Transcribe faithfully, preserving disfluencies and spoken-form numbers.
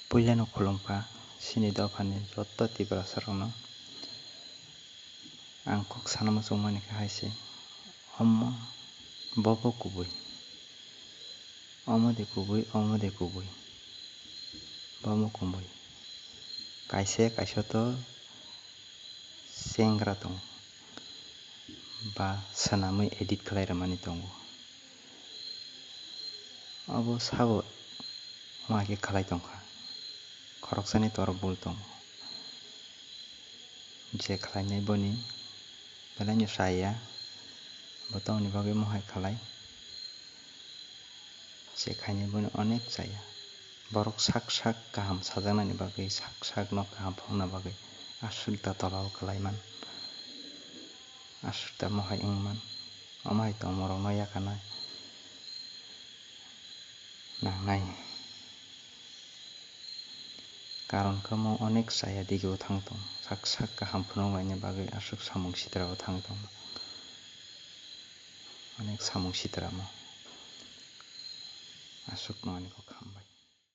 Puilano khulumkha chini dophani joto Tiprasarokno. Ang kok sana muchungmani khe hai se, omo, bo bo kubui, omo de kubui, omo de kubui, bo mo kubui. Kaisa kaisa to chengra tongo ba swnamwi edit khlai rwmani tongo. Abo sabo ma khe khlai tongkha, khoroksani toro bul tongo. Je khlainai boni belai no chaya, bo tamoni bagwi mohai khlai. Je khainai boni onek chaya. Borok sak sak kaham sajaknani bagwi, sak sak no kaham phunukna bagwi aswk da tola o khlai man, aswk da mohai wng man. Omo hai tongmorokno yakarnai nangnai. Karon khe omo onek chaya dige o thang tong, sak sak kaham phunuk laina bagwi aswk samung sitra o thang tong, onek samung sitra mo aswk no ani kok hambai.